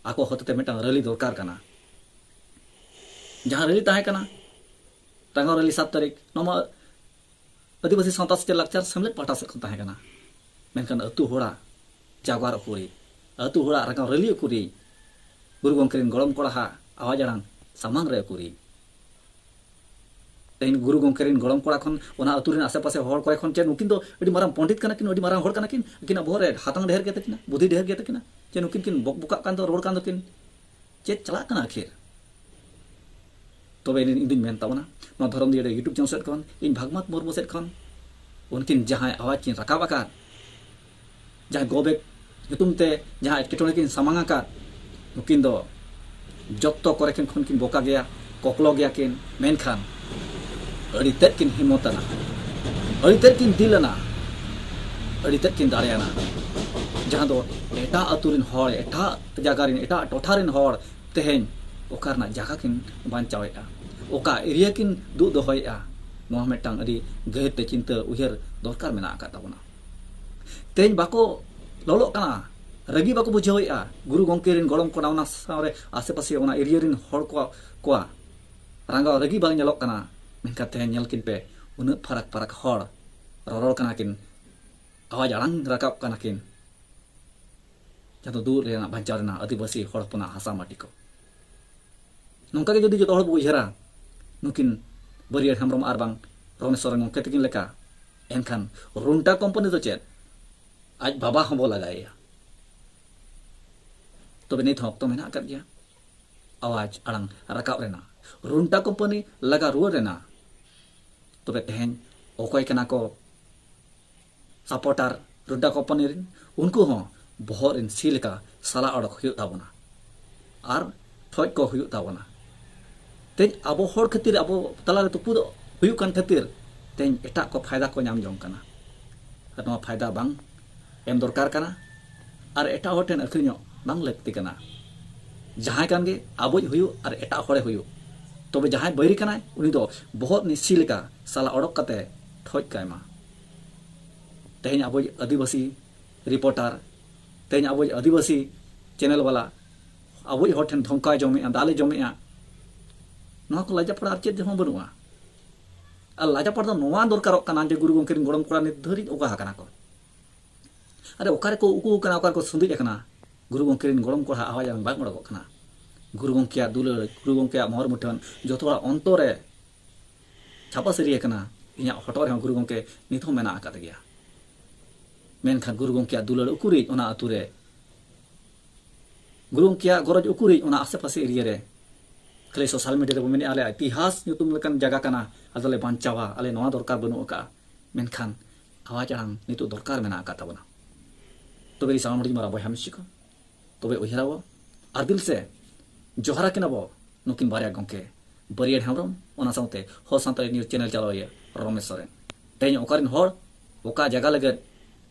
ᱟᱠᱚ ᱦᱚᱛᱮᱛᱮ ᱢᱤᱫᱴᱟᱝ ᱨᱮᱞᱤ ᱫᱚᱨᱠᱟᱨ ᱠᱟᱱᱟ᱾ ᱡᱟᱦᱟᱸ ᱨᱮᱞᱤ ᱛᱟᱦᱮᱸ ᱠᱟᱱᱟ ᱴᱟᱸᱜᱟᱣ ᱨᱮᱞᱤ ᱥᱟᱛ ᱛᱟᱹᱨᱤᱠᱷ, ᱱᱚᱣᱟ ᱢᱟ ᱟᱹᱫᱤᱵᱟᱹᱥᱤ ᱥᱟᱶᱛᱟ ᱥᱮᱪᱮᱫ ᱞᱟᱠᱪᱟᱨ ᱥᱮᱢᱞᱮᱫ ᱯᱟᱦᱴᱟ ᱥᱮᱫ ᱠᱷᱚᱱ ᱛᱟᱦᱮᱸ ᱠᱟᱱᱟ᱾ ᱢᱮᱱᱠᱷᱟᱱ ᱟᱹᱛᱩ ᱦᱚᱲᱟᱜ ᱡᱟᱜᱣᱟᱨ ᱩᱠᱩᱨᱤ, ᱟᱹᱛᱩ ᱦᱚᱲᱟᱜ ᱨᱟᱸᱜᱟᱣ ᱨᱮᱞᱤ ᱩᱠᱩᱨᱤ, ᱜᱩᱨᱩ ᱜᱚᱢᱠᱮ ᱨᱮᱱ ᱜᱚᱲᱚᱢ ᱠᱚᱲᱟ ᱦᱟᱜ ᱟᱣᱟᱡ ᱟᱲᱟᱝ ᱥᱟᱢᱟᱝ ᱨᱮ ᱩᱠᱩᱨᱤ᱾ ᱛᱮᱦᱮᱧ ᱜᱩᱨᱩ ᱜᱚᱢᱠᱮ ᱨᱮᱱ ᱜᱚᱲᱚᱢ ᱠᱚᱲᱟ ᱠᱷᱚᱱ, ᱚᱱᱟ ᱟᱹᱛᱩ ᱨᱮᱱ ᱟᱥᱮ ᱯᱟᱥᱮ ᱦᱚᱲ ᱠᱚᱨᱮ ᱠᱷᱚᱱ ᱪᱮᱫ ᱱᱩᱠᱤᱱ ᱫᱚ ᱟᱹᱰᱤ ᱢᱟᱨᱟᱝ ᱯᱚᱱᱰᱤᱛ ᱠᱟᱱᱟ ᱠᱤᱱ, ᱟᱹᱰᱤ ᱢᱟᱨᱟᱝ ᱦᱚᱲ ᱠᱟᱱᱟ ᱠᱤᱱ? ᱟᱹᱠᱤᱱᱟᱜ ᱵᱚᱦᱚᱜ ᱨᱮ ᱦᱟᱛᱟᱝ ᱰᱷᱮᱨ ᱜᱮ ᱛᱟᱹᱠᱤᱱᱟ, ᱵᱩᱫᱷᱤ ᱰᱷᱮᱨ ᱜᱮ ᱛᱟᱹᱠᱤᱱᱟ, ᱡᱮ ᱱᱩᱠᱤᱱ ᱠᱤᱱ ᱵᱚᱠ ᱵᱚᱠᱟᱜ ᱠᱟᱱ ᱫᱚ, ᱨᱚᱲ ᱠᱟᱱ ᱫᱚᱠᱤᱱ? ᱪᱮᱫ ᱪᱟᱞᱟᱜ ᱠᱟᱱᱟ ᱟᱹᱠᱷᱤᱨ? ᱛᱚᱵᱮ ᱤᱧ, ᱤᱧ ᱫᱩᱧ ᱢᱮᱱ ᱛᱟᱵᱚᱱᱟ, ᱱᱚᱣᱟ ᱫᱷᱚᱨᱚᱢ ᱫᱤᱭᱟᱹᱲᱟ YouTube channel ᱥᱮᱫ ᱠᱷᱚᱱ, ᱤᱧ ᱵᱷᱟᱜᱽᱢᱟᱛ ᱢᱩᱨᱢᱩ ᱥᱮᱫ ᱠᱷᱚᱱ, ᱩᱱᱠᱤᱱ ᱡᱟᱦᱟᱸᱭ ᱟᱣᱟᱡ ᱠᱤᱱ ᱨᱟᱠᱟᱵ ᱟᱠᱟᱫ, ᱡᱟᱦᱟᱸᱭ go back ᱧᱩᱛᱩᱢ ᱛᱮ ᱡᱟᱦᱟᱸ ᱮᱴᱠᱮᱴᱚᱬᱮ ᱠᱤᱱ ᱥᱟᱢᱟᱝ ᱟᱠᱟᱫ, ᱱᱩᱠᱤᱱ ᱫᱚ ᱡᱚᱛᱚ ᱠᱚᱨᱮ ᱠᱤᱱ ᱠᱷᱚᱱ ᱠᱤᱱ ᱵᱚᱠᱟ ᱜᱮᱭᱟ, ᱠᱚᱠᱞᱚ ᱜᱮᱭᱟ ᱠᱤᱱ, ᱢᱮᱱᱠᱷᱟᱱ ᱟᱹᱰᱤ ᱛᱮᱫ ᱠᱤᱱ ᱦᱤᱢᱢᱚᱛ ᱟᱱᱟ, ᱟᱹᱰᱤ ᱛᱮᱫ ᱠᱤᱱ ᱫᱤᱞ ᱟᱱᱟ, ᱟᱹᱰᱤ ᱛᱮᱫ ᱠᱤᱱ ᱫᱟᱲᱮᱭᱟᱱᱟ, ᱡᱟᱦᱟᱸ ᱫᱚ ᱮᱴᱟᱜ ᱟᱹᱛᱩ ᱨᱮᱱ ᱦᱚᱲ, ᱮᱴᱟᱜ ᱡᱟᱭᱜᱟ ᱨᱮᱱ, ᱮᱴᱟᱜ ᱴᱚᱴᱷᱟ ᱨᱮᱱ ᱦᱚᱲ ᱛᱮᱦᱮᱧ ᱚᱠᱟ ᱨᱮᱱᱟᱜ ᱡᱟᱭᱜᱟ ᱠᱤᱱ ᱵᱟᱧᱪᱟᱣᱮᱫᱼᱟ, ᱚᱠᱟ ᱮᱨᱤᱭᱟ ᱠᱤᱱ ᱫᱩᱜ ᱫᱚᱦᱚᱭᱮᱫᱼᱟ, ᱱᱚᱣᱟ ᱢᱤᱫᱴᱟᱝ ᱟᱹᱰᱤ ᱜᱟᱹᱦᱤᱨ ᱛᱮ ᱪᱤᱱᱛᱟᱹ ᱩᱭᱦᱟᱹᱨ ᱫᱚᱨᱠᱟᱨ ᱢᱮᱱᱟᱜ ᱟᱠᱟᱫ ᱛᱟᱵᱚᱱᱟ᱾ ᱛᱮᱦᱮᱧ ᱵᱟᱠᱚ ᱞᱚᱞᱚᱜ ᱠᱟᱱᱟ, ᱨᱟᱹᱜᱤ ᱵᱟᱠᱚ ᱵᱩᱡᱷᱟᱹᱣᱮᱫᱼᱟ᱾ ᱜᱩᱨᱩ ᱜᱚᱢᱠᱮ ᱨᱮᱱ ᱜᱚᱲᱚᱢ ᱠᱚᱲᱟ ᱚᱱᱟ ᱥᱟᱶᱨᱮ ᱟᱥᱮ ᱯᱟᱥᱮ ᱚᱱᱟ ᱮᱨᱤᱭᱟ ᱨᱮᱱ ᱦᱚᱲ ᱠᱚ, ᱠᱚᱣᱟᱜ ᱨᱟᱸᱜᱟᱣ ᱨᱟᱹᱜᱤ ᱵᱟᱝ ᱧᱮᱞᱚᱜ ᱠᱟᱱᱟ᱾ ᱢᱮᱱᱠᱷᱟᱱ ᱛᱮᱦᱮᱧ ᱧᱮᱞ ᱠᱤᱱ ᱯᱮ, ᱩᱱᱟᱹᱜ ᱯᱷᱟᱨᱟᱠ ᱯᱷᱟᱨᱟᱠ ᱦᱚᱲ ᱨᱚᱨᱚᱲ ᱠᱟᱱᱟ ᱠᱤᱱ, ᱟᱣᱟᱡᱽ ᱟᱲᱟᱝ ᱨᱟᱠᱟᱵ ᱠᱟᱱᱟ ᱠᱤᱱ, ᱡᱟᱦᱟᱸ ᱫᱚ ᱫᱩᱲᱩᱵ ᱨᱮᱱᱟᱜ, ᱵᱟᱧᱪᱟᱣ ᱨᱮᱱᱟᱜ ᱟᱹᱫᱤᱵᱟᱹᱥᱤ ᱦᱚᱲ ᱦᱚᱯᱚᱱᱟᱜ ᱦᱟᱥᱟ ᱢᱟᱹᱴᱤ ᱠᱚ᱾ ᱱᱚᱝᱠᱟ ᱜᱮ ᱡᱩᱫᱤ ᱡᱚᱛᱚ ᱦᱚᱲ ᱵᱚ ᱩᱭᱦᱟᱹᱨᱟ, ᱱᱩᱠᱤᱱ ᱵᱟᱹᱨᱭᱟᱹᱲ ᱦᱮᱢᱵᱨᱚᱢ ᱟᱨ ᱵᱟᱝ ᱨᱚᱱᱮᱥ ᱥᱚᱨᱮᱱ ᱜᱚᱢᱠᱮ ᱛᱟᱹᱠᱤᱱ ᱞᱮᱠᱟ, ᱮᱱᱠᱷᱟᱱ ᱨᱩᱱᱴᱟ ᱠᱳᱢᱯᱟᱱᱤ ᱫᱚ ᱪᱮᱫ? ᱟᱡ ᱵᱟᱵᱟ ᱦᱚᱸ ᱵᱚ ᱞᱟᱜᱟᱭᱮᱭᱟ᱾ ᱛᱚᱵᱮ ᱱᱤᱛ ᱦᱚᱸ ᱚᱠᱛᱚ ᱢᱮᱱᱟᱜ ᱟᱠᱟᱫ ᱜᱮᱭᱟ ᱟᱣᱟᱡᱽ ᱟᱲᱟᱝ ᱨᱟᱠᱟᱵ ᱨᱮᱱᱟᱜ, ᱨᱩᱱᱴᱟ ᱠᱳᱢᱯᱟᱱᱤ ᱞᱟᱜᱟ ᱨᱩᱣᱟᱹᱲ ᱨᱮᱱᱟᱜ᱾ ᱛᱚᱵᱮ ᱛᱮᱦᱮᱧ ᱚᱠᱚᱭ ᱠᱟᱱᱟ ᱠᱚ ᱥᱟᱯᱳᱨᱴᱟᱨ ᱨᱩᱱᱴᱟ ᱠᱳᱢᱯᱟᱱᱤ ᱨᱮᱱ? ᱩᱱᱠᱩ ᱦᱚᱸ ᱵᱚᱦᱚᱜ ᱨᱮᱱ ᱥᱤ ᱞᱮᱠᱟ ᱥᱟᱞᱟ ᱚᱰᱚᱠ ᱦᱩᱭᱩᱜ ᱛᱟᱵᱚᱱᱟ ᱟᱨ ᱴᱷᱚᱡ ᱠᱚ ᱦᱩᱭᱩᱜ ᱛᱟᱵᱚᱱᱟ᱾ ᱛᱮᱦᱮᱧ ᱟᱵᱚ ᱦᱚᱲ ᱠᱷᱟᱹᱛᱤᱨ ᱟᱵᱚ ᱛᱟᱞᱟᱨᱮ ᱛᱩᱯᱩᱫᱚᱜ ᱦᱩᱭᱩᱜ ᱠᱟᱱ ᱠᱷᱟᱹᱛᱤᱨ ᱛᱮᱦᱮᱧ ᱮᱴᱟᱜ ᱠᱚ ᱯᱷᱟᱭᱫᱟ ᱠᱚ ᱧᱟᱢ ᱡᱚᱝ ᱠᱟᱱᱟ᱾ ᱟᱨ ᱱᱚᱣᱟ ᱯᱷᱟᱭᱫᱟ ᱵᱟᱝ ᱮᱢ ᱫᱚᱨᱠᱟᱨ ᱠᱟᱱᱟ ᱟᱨ ᱮᱴᱟᱜ ᱦᱚᱲ ᱴᱷᱮᱱ ᱟᱹᱠᱷᱨᱤᱧᱚᱜ ᱵᱟᱝ ᱞᱟᱹᱠᱛᱤ ᱠᱟᱱᱟ᱾ ᱡᱟᱦᱟᱸᱭ ᱠᱟᱱ ᱜᱮ ᱟᱵᱚᱭᱤᱡ ᱦᱩᱭᱩᱜ ᱟᱨ ᱮᱴᱟᱜ ᱦᱚᱲᱮ ᱦᱩᱭᱩᱜ, ᱛᱚᱵᱮ ᱡᱟᱦᱟᱸᱭ ᱵᱟᱹᱭᱨᱤ ᱠᱟᱱᱟᱭ ᱩᱱᱤ ᱫᱚ ᱵᱚᱦᱚᱜ ᱨᱤᱱᱤᱡ ᱥᱤ ᱞᱮᱠᱟ ᱥᱟᱞᱟ ᱚᱰᱚᱠ ᱠᱟᱛᱮ ᱴᱷᱚᱡ ᱠᱟᱭ ᱢᱟ᱾ ᱛᱮᱦᱮᱧ ᱟᱵᱚᱭᱤᱡ ᱟᱹᱫᱤᱵᱟᱹᱥᱤ ᱨᱤᱯᱳᱨᱴᱟᱨ, ᱛᱮᱦᱮᱧ ᱟᱵᱚᱭᱤᱡ ᱟᱹᱫᱤᱵᱟᱹᱥᱤ ᱪᱮᱱᱮᱞ ᱵᱟᱞᱟ ᱟᱵᱚᱭᱤᱡ ᱦᱚᱲ ᱴᱷᱮᱱ ᱫᱷᱚᱢᱠᱟᱣ ᱡᱚᱢᱮᱜᱼᱟ, ᱫᱟᱞᱮ ᱡᱚᱢᱮᱜᱼᱟ, ᱱᱚᱣᱟ ᱠᱚ ᱞᱟᱡᱟᱯᱟᱲᱟ ᱟᱨ ᱪᱮᱫ ᱦᱚᱸ ᱵᱟᱹᱱᱩᱜᱼᱟ᱾ ᱟᱨ ᱞᱟᱡᱟᱯᱟᱲ ᱫᱚ ᱱᱚᱣᱟ ᱫᱚᱨᱠᱟᱨᱚᱜ ᱠᱟᱱᱟ ᱡᱮ ᱜᱩᱨᱩ ᱜᱚᱢᱠᱮ ᱨᱮᱱ ᱜᱚᱲᱚᱢ ᱠᱚᱲᱟ ᱱᱤᱛ ᱫᱷᱟᱹᱨᱤᱡ ᱚᱠᱟ ᱟᱠᱟᱱᱟ ᱠᱚ? ᱟᱨᱮ ᱚᱠᱟ ᱨᱮᱠᱚ ᱩᱠᱩ ᱟᱠᱟᱱᱟ, ᱚᱠᱟ ᱨᱮᱠᱚ ᱥᱩᱸᱫᱩᱡ ᱟᱠᱟᱱᱟ? ᱜᱩᱨᱩ ᱜᱚᱢᱠᱮ ᱨᱮᱱ ᱜᱚᱲᱚᱢ ᱠᱚᱲᱟ ᱟᱣᱟᱡᱽ ᱟᱲᱟᱝ ᱵᱟᱝ ᱚᱰᱚᱠᱚᱜ ᱠᱟᱱᱟ᱾ ᱜᱩᱨᱩ ᱜᱚᱢᱠᱮᱭᱟᱜ ᱫᱩᱞᱟᱹᱲ, ᱜᱩᱨᱩ ᱜᱚᱢᱠᱮᱭᱟᱜ ᱢᱚᱦᱚᱨ ᱢᱩᱴᱷᱟᱹᱱ ᱡᱚᱛᱚ ᱦᱚᱲᱟᱜ ᱚᱱᱛᱚᱨ ᱨᱮ ᱪᱷᱟᱯᱟ ᱥᱟᱹᱨᱤ ᱟᱠᱟᱱᱟ᱾ ᱤᱧᱟᱹᱜ ᱦᱚᱴᱚᱜ ᱨᱮᱦᱚᱸ ᱜᱩᱨᱩ ᱜᱚᱢᱠᱮ ᱱᱤᱛ ᱦᱚᱸ ᱢᱮᱱᱟᱜ ᱟᱠᱟᱫ ᱜᱮᱭᱟ᱾ ᱢᱮᱱᱠᱷᱟᱱ ᱜᱩᱨᱩ ᱜᱚᱢᱠᱮᱭᱟᱜ ᱫᱩᱞᱟᱹᱲ ᱩᱠᱩᱨᱤᱡ ᱚᱱᱟ ᱟᱹᱛᱩ ᱨᱮ? ᱜᱩᱨᱩ ᱜᱚᱢᱠᱮᱭᱟᱜ ᱜᱚᱨᱚᱡᱽ ᱩᱠᱩᱨᱤᱡ ᱚᱱᱟ ᱟᱥᱮ ᱯᱟᱥᱮ ᱮᱨᱤᱭᱟ ᱨᱮ? ᱠᱷᱟᱹᱞᱤ ᱥᱳᱥᱟᱞ ᱢᱤᱰᱤᱭᱟ ᱨᱮᱵᱚ ᱢᱮᱱᱮᱫᱼᱟ, ᱟᱞᱮᱭᱟᱜ ᱤᱛᱤᱦᱟᱥ ᱧᱩᱛᱩᱢ ᱞᱮᱠᱟᱱ ᱡᱟᱭᱜᱟ ᱠᱟᱱᱟ, ᱟᱞᱮ ᱫᱚᱞᱮ ᱵᱟᱧᱪᱟᱣᱟ, ᱟᱞᱮ ᱱᱚᱣᱟ ᱫᱚᱨᱠᱟᱨ ᱵᱟᱹᱱᱩᱜ ᱟᱠᱟᱫᱼᱟ᱾ ᱢᱮᱱᱠᱷᱟᱱ ᱟᱣᱟᱡᱽ ᱟᱲᱟᱝ ᱱᱤᱛᱚᱜ ᱫᱚᱨᱠᱟᱨ ᱢᱮᱱᱟᱜ ᱟᱠᱟᱫ ᱛᱟᱵᱚᱱᱟ᱾ ᱛᱚᱵᱮ ᱥᱟᱱᱟᱢ ᱦᱚᱲᱤᱧ ᱢᱟᱨᱟ ᱵᱚᱭᱦᱟ ᱢᱤᱥᱤ ᱠᱚ, ᱛᱚᱵᱮ ᱩᱭᱦᱟᱹᱨᱟᱵᱚ ᱟᱨ ᱫᱤᱞ ᱥᱮ ᱡᱚᱦᱟᱨ ᱟᱹᱠᱤᱱᱟ ᱵᱚ ᱱᱩᱠᱤᱱ ᱵᱟᱨᱭᱟ ᱜᱚᱢᱠᱮ, ᱵᱟᱹᱨᱭᱟᱹᱲ ᱦᱮᱢᱵᱨᱚᱢ, ᱚᱱᱟ ᱥᱟᱶᱛᱮ ᱦᱚᱲ ᱥᱟᱱᱛᱟᱲᱤ ᱱᱤᱭᱩᱡᱽ ᱪᱮᱱᱮᱞ ᱪᱟᱞᱟᱣᱤᱭᱟᱹ ᱨᱚᱢᱮᱥ ᱥᱚᱨᱮᱱ᱾ ᱛᱮᱦᱮᱧ ᱚᱠᱟᱨᱮᱱ ᱦᱚᱲ ᱚᱠᱟ ᱡᱟᱭᱜᱟ ᱞᱟᱹᱜᱤᱫ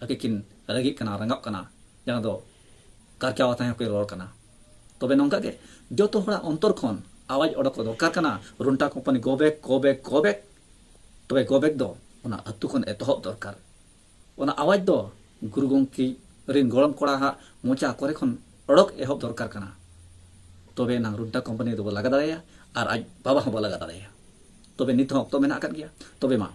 ᱟᱹᱠᱤᱱ ᱠᱤᱱ ᱨᱟᱹᱜᱤᱜ ᱠᱟᱱᱟ, ᱨᱟᱸᱜᱟᱣᱜ ᱠᱟᱱᱟ, ᱡᱟᱦᱟᱸ ᱫᱚ ᱠᱟᱨᱪᱟᱣ ᱛᱟᱦᱮᱸ ᱦᱚᱸᱠᱤᱱ ᱨᱚᱲ ᱠᱟᱱᱟ᱾ ᱛᱚᱵᱮ ᱱᱚᱝᱠᱟ ᱜᱮ ᱡᱚᱛᱚ ᱦᱚᱲᱟᱜ ᱚᱱᱛᱚᱨ ᱠᱷᱚᱱ ᱟᱣᱟᱡᱽ ᱚᱰᱚᱠ ᱫᱚᱨᱠᱟᱨ ᱠᱟᱱᱟ, Rungta company go back, go back, go back᱾ ᱛᱚᱵᱮ go back ᱫᱚ ᱚᱱᱟ ᱟᱹᱛᱩ ᱠᱷᱚᱱ ᱮᱛᱚᱦᱚᱵ ᱫᱚᱨᱠᱟᱨ᱾ ᱚᱱᱟ ᱟᱣᱟᱡᱽ ᱫᱚ ᱜᱩᱨᱩ ᱜᱚᱢᱠᱮ ᱨᱤᱱ ᱜᱚᱲᱚᱢ ᱠᱚᱲᱟ ᱦᱟᱜ ᱢᱚᱪᱟ ᱠᱚᱨᱮ ᱠᱷᱚᱱ ᱚᱰᱚᱠ ᱮᱦᱚᱵ ᱫᱚᱨᱠᱟᱨ ᱠᱟᱱᱟ᱾ ᱛᱚᱵᱮ ᱮᱱᱟᱝ ᱨᱩᱱᱴᱟ ᱠᱳᱢᱯᱟᱱᱤ ᱫᱚᱵᱚ ᱞᱟᱜᱟ ᱫᱟᱲᱮᱭᱟᱜᱼᱟ ᱟᱨ ᱟᱡ ᱵᱟᱵᱟ ᱦᱚᱸᱵᱚ ᱞᱟᱜᱟ ᱫᱟᱲᱮᱭᱟᱜᱼᱟ᱾ ᱛᱚᱵᱮ ᱱᱤᱛ ᱦᱚᱸ ᱚᱠᱛᱚ ᱢᱮᱱᱟᱜ ᱟᱠᱟᱫ ᱜᱮᱭᱟ᱾ ᱛᱚᱵᱮ ᱢᱟ,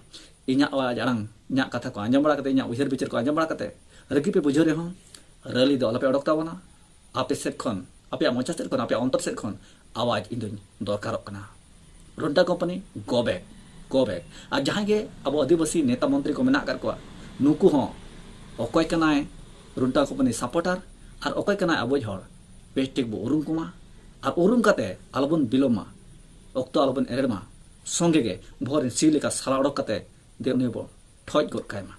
ᱤᱧᱟᱹᱜ ᱟᱣᱟᱡᱽ ᱟᱲᱟᱝ, ᱤᱧᱟᱹᱜ ᱠᱟᱛᱷᱟ ᱠᱚ ᱟᱸᱡᱚᱢ ᱵᱟᱲᱟ ᱠᱟᱛᱮ, ᱤᱧᱟᱹᱜ ᱩᱭᱦᱟᱹᱨ ᱵᱤᱪᱟᱹᱨ ᱠᱚ ᱟᱸᱡᱚᱢ ᱵᱟᱲᱟ ᱠᱟᱛᱮ ᱨᱟᱹᱜᱤ ᱯᱮ ᱵᱩᱡᱷᱟᱹᱣ ᱨᱮᱦᱚᱸ, ᱨᱟᱹᱞᱤ ᱫᱚ ᱟᱞᱚᱯᱮ ᱚᱰᱚᱠ ᱛᱟᱵᱚᱱᱟ᱾ ᱟᱯᱮ ᱥᱮᱫ ᱠᱷᱚᱱ, ᱟᱯᱮᱭᱟᱜ ᱢᱚᱪᱟ ᱥᱮᱫ ᱠᱷᱚᱱ, ᱟᱯᱮᱭᱟᱜ ᱚᱱᱛᱚᱨ ᱥᱮᱫ ᱠᱷᱚᱱ ᱟᱣᱟᱡᱽ ᱤᱧ ᱫᱚᱧ ᱫᱚᱨᱠᱟᱨᱚᱜ ᱠᱟᱱᱟ᱾ Rungta company go back, go back᱾ ᱟᱨ ᱡᱟᱦᱟᱸᱭ ᱜᱮ ᱟᱵᱚ ᱟᱹᱫᱤᱵᱟᱹᱥᱤ ᱱᱮᱛᱟ ᱢᱚᱱᱛᱨᱤ ᱠᱚ ᱢᱮᱱᱟᱜ ᱟᱠᱟᱫ ᱠᱚᱣᱟ, ᱱᱩᱠᱩ ᱦᱚᱸ ᱚᱠᱚᱭ ᱠᱟᱱᱟᱭ ᱨᱩᱱᱴᱟ ᱠᱳᱢᱯᱟᱱᱤ supporter ᱟᱨ ᱚᱠᱚᱭ ᱠᱟᱱᱟᱭ ᱟᱵᱚᱭᱤᱡ ᱦᱚᱲ, ᱵᱮᱥ ᱴᱷᱤᱠ ᱵᱚ ᱩᱨᱩᱢ ᱠᱚᱢᱟ᱾ ᱟᱨ ᱩᱨᱩᱢ ᱠᱟᱛᱮ ᱟᱞᱚᱵᱚᱱ ᱵᱤᱞᱚᱢ ᱢᱟ, ᱚᱠᱛᱚ ᱟᱞᱚᱵᱚᱱ ᱮᱨᱮᱲ ᱢᱟ, ᱥᱚᱸᱜᱮ ᱜᱮ ᱵᱚᱦᱚᱜ ᱨᱮᱱ ᱥᱤ ᱞᱮᱠᱟ ᱥᱟᱞᱟ ᱚᱰᱚᱠ ᱠᱟᱛᱮ ᱫᱮ ᱩᱱᱤ ᱵᱚ ᱴᱷᱚᱡ ᱜᱚᱫ ᱠᱟᱭ ᱢᱟ᱾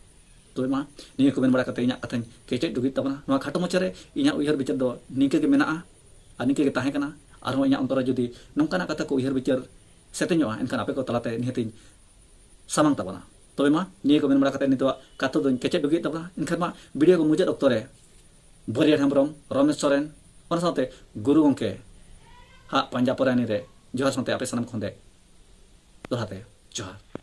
ᱛᱚᱵᱮ ᱢᱟ, ᱱᱤᱭᱟᱹ ᱠᱚ ᱢᱮᱱ ᱵᱟᱲᱟ ᱠᱟᱛᱮ ᱤᱧᱟᱹᱜ ᱠᱟᱛᱷᱟᱧ ᱠᱮᱪᱮᱫ ᱰᱩᱜᱤᱫ ᱛᱟᱵᱚᱱᱟ᱾ ᱱᱚᱣᱟ ᱠᱷᱟᱴᱚ ᱢᱟᱪᱷᱟ ᱨᱮ ᱤᱧᱟᱹᱜ ᱩᱭᱦᱟᱹᱨ ᱵᱤᱪᱟᱹᱨ ᱫᱚ ᱱᱤᱝᱠᱟᱹ ᱜᱮ ᱢᱮᱱᱟᱜᱼᱟ ᱟᱨ ᱱᱤᱝᱠᱟᱹ ᱜᱮ ᱛᱟᱦᱮᱸ ᱠᱟᱱᱟ᱾ ᱟᱨᱦᱚᱸ ᱤᱧᱟᱹᱜ ᱚᱱᱛᱚᱨ ᱨᱮ ᱡᱩᱫᱤ ᱱᱚᱝᱠᱟᱱᱟᱜ ᱠᱟᱛᱷᱟ ᱠᱚ ᱩᱭᱦᱟᱹᱨ ᱵᱤᱪᱟᱹᱨ ᱥᱮᱛᱮᱧᱚᱜᱼᱟ, ᱮᱱᱠᱷᱟᱱ ᱟᱯᱮ ᱠᱚ ᱛᱟᱞᱟᱛᱮ ᱱᱤᱦᱟᱹᱛᱤᱧ ᱥᱟᱢᱟᱝ ᱛᱟᱵᱚᱱᱟ᱾ ᱛᱚᱵᱮ ᱢᱟ, ᱱᱤᱭᱟᱹ ᱠᱚ ᱢᱮᱱ ᱵᱟᱲᱟ ᱠᱟᱛᱮ ᱱᱤᱛᱚᱜ ᱠᱟᱛᱷᱟ ᱫᱚᱧ ᱠᱮᱪᱮᱫ ᱰᱩᱜᱤᱫ ᱛᱟᱵᱚᱱᱟ᱾ ᱮᱱᱠᱷᱟᱱ ᱢᱟ, ᱵᱷᱤᱰᱤᱭᱳ ᱠᱚ ᱢᱩᱪᱟᱹᱫ ᱚᱠᱛᱚ ᱨᱮ ᱵᱟᱹᱨᱭᱟᱹᱲ ᱦᱮᱢᱵᱨᱚᱢ, ᱨᱚᱢᱮᱥ ᱥᱚᱨᱮᱱ, ᱚᱱᱟ ᱥᱟᱶᱛᱮ ᱜᱩᱨᱩ ᱜᱚᱢᱠᱮ ᱦᱟᱜ ᱯᱟᱸᱡᱟ ᱯᱚᱨᱟᱭᱱᱤ ᱨᱮ ᱡᱚᱦᱟᱨ ᱥᱟᱶᱛᱮ ᱟᱯᱮ ᱥᱟᱱᱟᱢ ᱠᱷᱚᱱ ᱫᱮ ᱫᱚᱦᱲᱟ ᱛᱮ ᱡᱚᱦᱟᱨ᱾